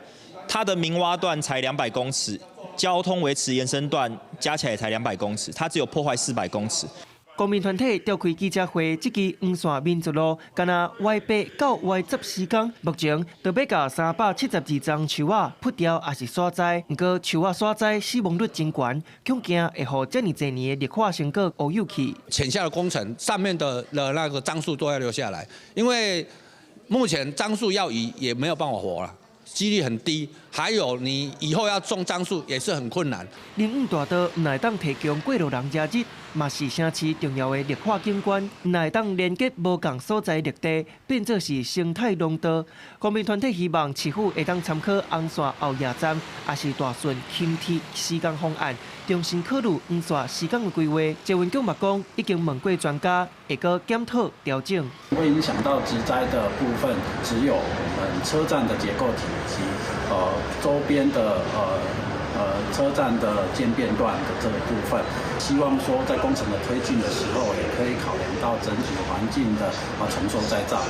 它的明挖段才200公尺，交通維持延伸段加起來才200公尺，它只有破壞400公尺。公民團體召開記者會，這支黃線民族路，干焦 Y8到 Y14工，目前著欲共372欉樹仔噗掉，抑是徙栽。毋過樹仔徙栽死亡率真懸，恐驚會予遮爾濟年的綠化成果烏有去。淺下的工程上面的那個樟樹都要留下來，因為目前樟樹要移也沒有辦法活了。幾率很低，還有你以後要種樟樹也是很困難。林蔭大道毋但會當提供過路人遮日，嘛是城市重要的綠化景觀，毋但會當連結無仝所在綠地，變做是生態廊道。公民團體希望市府會當參考紅線後野站，抑是大順輕鐵施工方案，重新考慮黃線施工的規劃。捷運局嘛講，已經問過專家，會閣檢討調整。會影響到植栽的部分，只有我們車站的結構體及周邊的車站的漸變段的這個部分，希望說在工程的推進的時候，也可以考量到整體環境的重塑再造。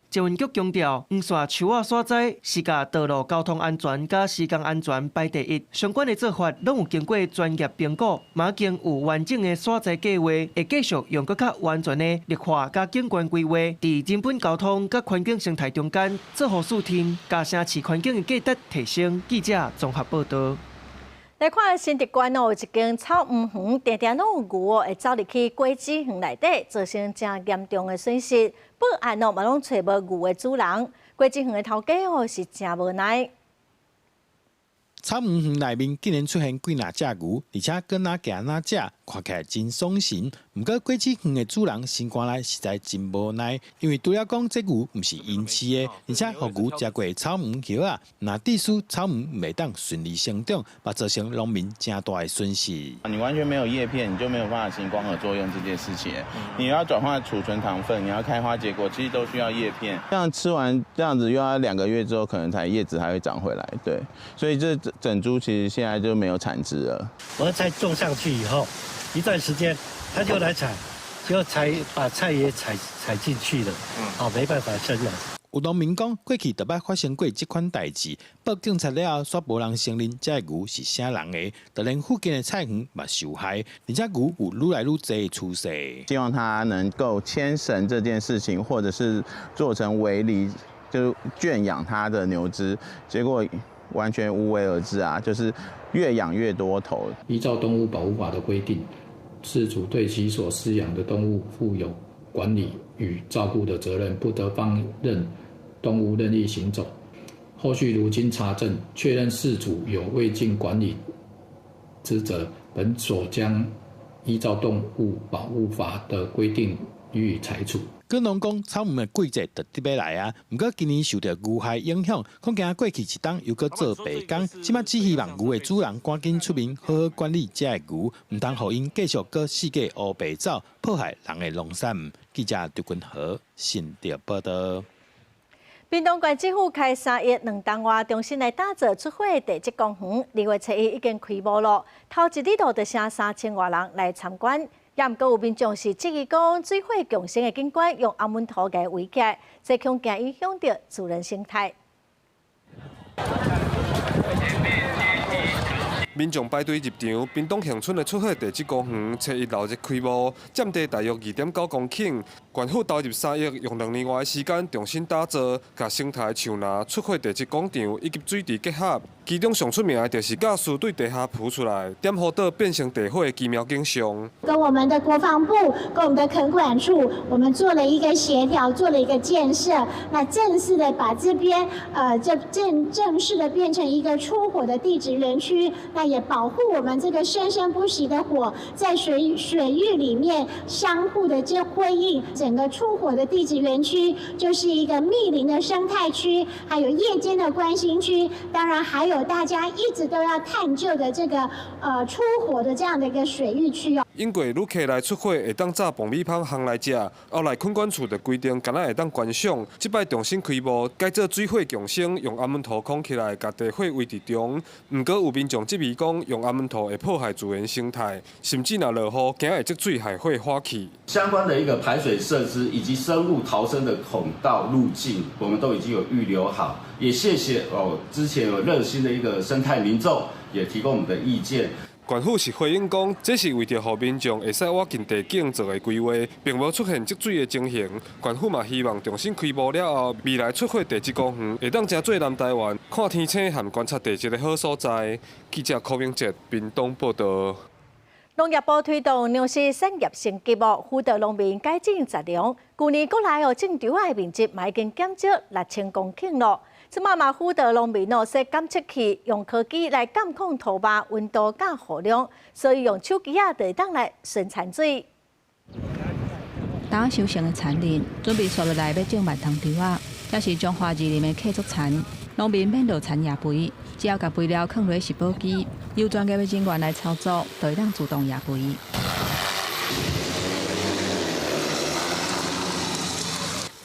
捷運局強調，黃線樹仔徙栽是共道路交通安全佮施工安全擺第一，相關的做法攏有經過專業評估，嘛已經有完整的徙栽計劃，會繼續用閣較完全的綠化佮景觀規劃，佇人本交通佮環境生態中間造福四天，共城市環境的價值提升。記者綜合報導。來看新竹縣哦，有一間草姆園，定定攏有牛哦，會走入去果子園內底，造成誠嚴重的損失。報案哦，嘛攏揣無牛的主人。果子園的頭家哦，是誠無奈。草姆園內面竟然出現幾若隻牛，而且閣若行若食，看起來真爽神。毋過果子園的主人心肝內實在真無奈，因為除了講這牛毋是𪜶飼的，而且予牛食過草姆葉仔，若致使草姆袂當順利生長，嘛造成農民誠大的損失。你完全沒有葉片，你就沒有辦法行光合作用這件事情。你要轉化儲存糖分，你要開花結果，其實都需要葉片。這樣吃完這樣子，又要2個月之後，可能才葉子還會長回來。對，所以這整株其實現在就沒有產值了。我的菜種上去以後，一段時間他就來採，就採把菜也採採進去了，哦，沒辦法生了。有農民講，過去就捌發生過這款代誌，報警察了後，煞無人承認這个牛是啥人的，就連附近的菜園嘛受害，而且牛有愈來愈濟的趨勢。希望他能夠牽繩這件事情，或者是做成圍籬，就圈養他的牛隻，結果完全無為而治啊！就是越養越多頭。依照動物保護法的規定，飼主對其所飼養的動物負有管理與照顧的責任，不得放任動物任意行走。後續如經查證確認飼主有未盡管理之責，本所將依照動物保護法的規定予以裁處。果農講草姆的季節就佇欲來啊，毋過今年受著牛害影響，恐驚過去一冬又閣做白工。這擺只希望牛的主人趕緊出面好好管理這个牛，毋通予𪜶繼續閣四界烏白走，破壞人的農產。記者劉君和新竹報導。屏東縣政府開3億2千外，重新來打造出火地質公園。2月7日已經開幕囉，頭一日就成3000外人來參觀。也毋過有民眾是質疑講，水火共生的景觀用紅毛塗共圍起來，這恐驚影響著自然生態。民眾排隊入場，屏東恆春的出火地質公園，初一鬧熱開幕，佔地大約2.9公頃，縣府投入3億，用2年外的時間重新打造，共生態樹林、出火地質廣場以及水池結合。其中上出名的就是瓦斯對地下浮出來，點火島變成地火的奇妙景象。跟我們的國防部、跟我們的墾管處，我們做了一個協調，做了一個建設，那正式的把這邊，這正正式的變成一個出火的地質園區，那也保護我們這個生生不息的火，在水域裡面相互的這輝映，整個出火的地質園區就是一個密林的生態區，還有夜間的觀星區，當然還有大家一直都要探究的這個出火的這樣的一個水域區哦。因過旅客來出貨會當紮爆米香烘來食，後來墾管處就規定，干焦會當觀賞。這擺重新開幕，改做水火共生，用紅毛塗匡起來，共地火圍佇中。毋過有民眾質疑講，用紅毛塗會破壞自然生態，甚至若落雨，驚會積水害火火去。相關的一個排水設施以及生物逃生的孔道路徑，我們都已經有預留好。也謝謝哦，之前有熱心的一個生態民眾也提供我們的意見。縣府是回應講，這是為著予民眾會使倚近地景做的規劃，並無出現積水的情形。縣府嘛希望重新開幕了後，未來出火地質公園會當成做南台灣看天星和觀察地質的好所在。記者柯明哲屏東報導。農業部推動糧食產業升級哦，輔導農民改進雜糧。舊年國內哦種稻仔的面積嘛已經減少6000公頃咯。這馬嘛輔導農民哦設監測器，用科技來監控土壤溫度佮雨量，所以用手機仔就會當來巡田水。剛收成的田裡，準備紲落來欲種越冬稻仔，這是彰化二林的契作田，農民免落田掖肥，只要共肥料囥落植保機，由專業的人員來操作，就會當自動掖肥。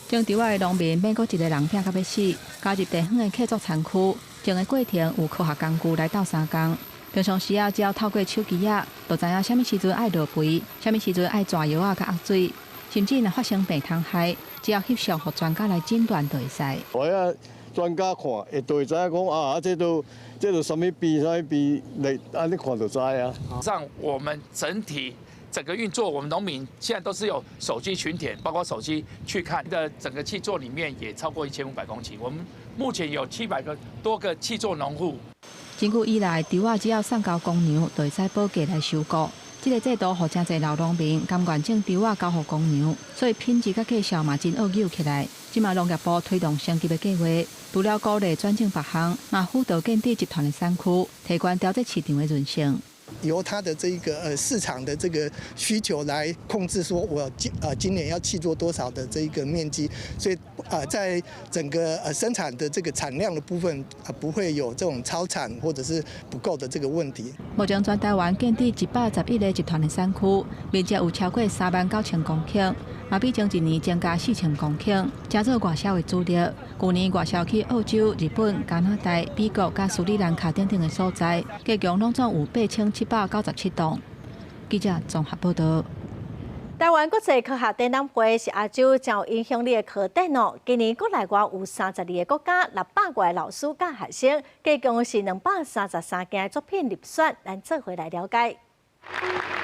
種稻仔的農民免閣一个人拚甲欲死，加入地方的契作田區，種的過程有科學工具來鬥相共。平常時仔，只要透過手機仔，就知影啥物時陣愛落肥，啥物時陣愛湠藥仔佮壓水，甚至若發生病蟲害，只要翕相予專家來診斷就會使。我遐專家看，會就會知影講啊，這都這都啥物病，啥物病，來按呢看就知啊。讓我們整體整個運作，我們農民現在都是有手機巡田，包括手機去看的整個契作裡面也超過1500公頃。我們目前有700個多個契作農戶。真久以來，稻仔只要送交公牛，就會使報價來收割。這个制度予誠濟老農民甘願種稻仔交予公牛，所以品質佮價數嘛真僫扭起來。這馬農業部推動升級的計劃，除了鼓勵轉種別項，嘛輔導建置集團的產區，提懸調節市場的韌性。由它的這個市場的這個需求來控制，說我今年要契作多少的這個面積，所以在整個生產的這個產量的部分啊，不會有這種超產或者是不夠的這個問題。目前全台灣建置111個集團的產區，面積有超過39,000公頃，嘛比前一年增加4000公頃，成做外銷的主力。舊年外銷去澳洲、日本、加拿大、美國佮斯里蘭卡等等的所在，加總攏總有8797棟。記者綜合報導。台灣國際科學展覽會是亞洲誠有影響力的科展哦。今年國內外有32個國家、600外老師佮學生，加共是233件的作品入選，咱做伙來了解。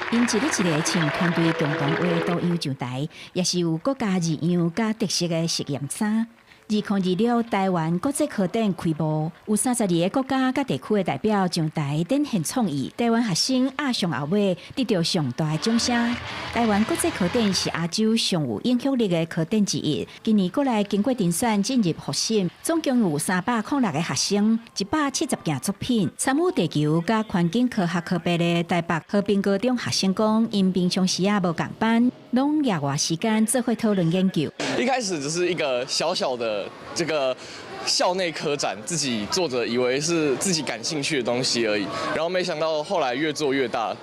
𪜶一日一个穿團隊共同畫的圖樣上台，也是有國家異樣佮特色的實驗衫。2026台灣國際科展開幕，有32個國家佮地區的代表上台展現創意。台灣學生壓上後尾得著上大的掌聲。台灣國際科展是亞洲上有影響力的科展之一。今年國內經過甄選進入複審，總共有306個學生，170件作品。參與地球佮環境科學科別的台北和平高中學生講，𪜶平常時仔無仝班，攏額外時間做伙討論研究。一開始只是一個小小的這個校內科展，自己做着以為是自己感興趣的東西而已，然後沒想到後來越做越大，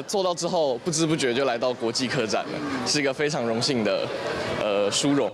做到之後不知不覺就來到國際科展了，是一個非常榮幸的殊榮。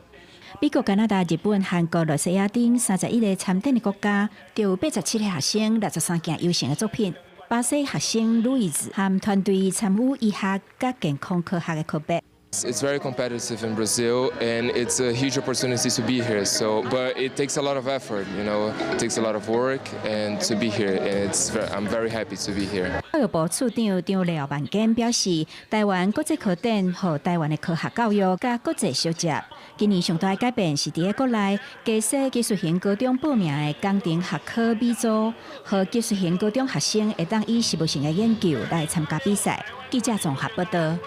美國、加拿大、日本、韓國、羅西亞等31個參展的國家，就有87個學生、63件優勝的作品。巴西學生路易斯和團隊參與醫學佮健康科學的科別。 It's very competitive in Brazil, and it's a huge opportunity to be here. So, but it takes a lot of effort, it takes a lot of work, and to be here, and I'm very happy to be here. 教育部處長張廖萬堅表示，台灣國際科展予台灣的科學教育佮國際相接。今年上大的改變是佇咧國內加設技術型高中報名的工程學科比組，予技術型高中學生會當以實務性的研究來參加比賽。記者綜合報導。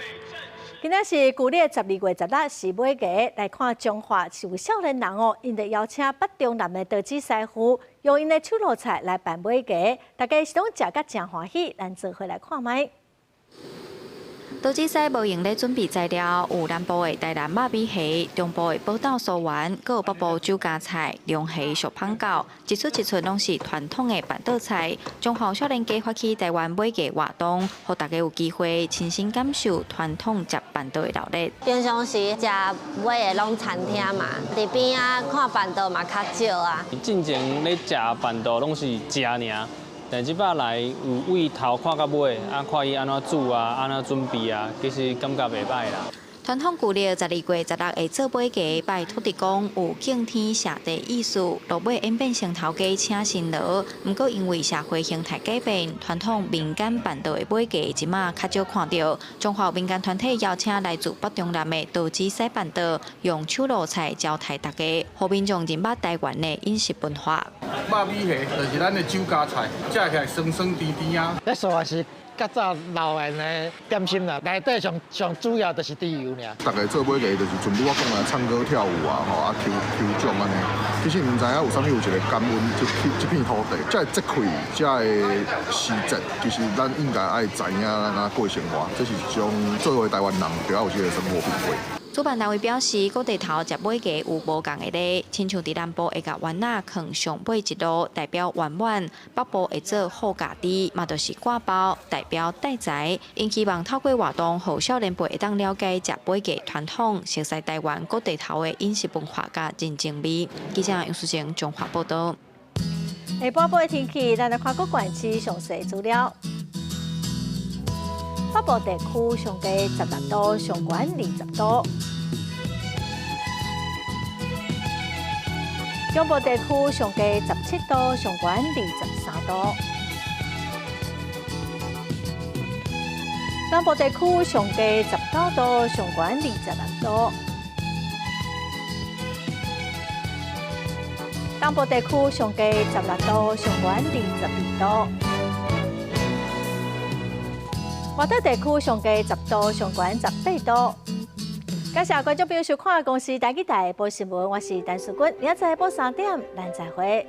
今仔是舊曆12月16，是尾牙，來看彰化是有少年人哦，𪜶就邀請北中南的刀子師傅，用𪜶的手路菜來辦尾牙，大家是攏食甲誠歡喜，咱做伙來看覓。刀子师无闲咧准备材料，有南部的台南肉米虾，中部的宝岛酥丸，阁有北部酒家菜、龙虾俗芳饺，一出一出攏是传统的办桌菜。中华少年家发起台湾美食活动，予大家有机会亲身感受传统食办桌的热闹。平常时食买的攏餐厅嘛，伫边仔看办桌嘛较少啊。进前咧食办桌攏是食尔。但这摆来有对头看到尾，啊，看伊按怎煮啊，按怎准备啊，其实感觉袂䆀啦。传统旧历12月16会做尾牙，拜土地公，有敬天谢地意思。落尾演变成头家请神罗。毋过因为社会形态改变，传统民间办桌的尾牙这马较少看著。彰化民间团体邀请来自北中南的刀子师办桌，用手路菜招待大家，予民众认捌台湾的饮食文化。肉米虾就是咱的酒家菜，食起来酸酸甜甜啊。这素是较早老人的点心啦，内底上上主要就是猪油尔。大家做尾牙就是全部我讲来唱歌跳舞啊，吼啊抽抽奖按呢。其实毋知影有啥物有一个感恩这片这片土地，这个节气，这个时节，其实咱应该爱知影按怎过生活，这是一种作为台湾人著爱有这个生活品味。主办单位表示，各地头食尾牙有无仝的礼，亲像伫南部会共丸仔囥上尾一路，代表圆满；北部会做好家己，嘛就是挂包，代表带财。𪜶希望透过活动，予少年辈会当了解食尾牙传统，熟悉台湾各地头的饮食文化佮人情味。记者杨淑静彰化报道。下晡晡的天气，咱来看各县市详细资料。北部地区上低16度，上悬20度；中部地区上低17度，上悬23度；南部地区上低19度，上悬26度；东部地区上低16度，上悬22度。外岛地区上低10度，上悬18度。感谢观众朋友收看《公视台语台》报新闻，我是陈淑君，明仔载晡3点，咱再会。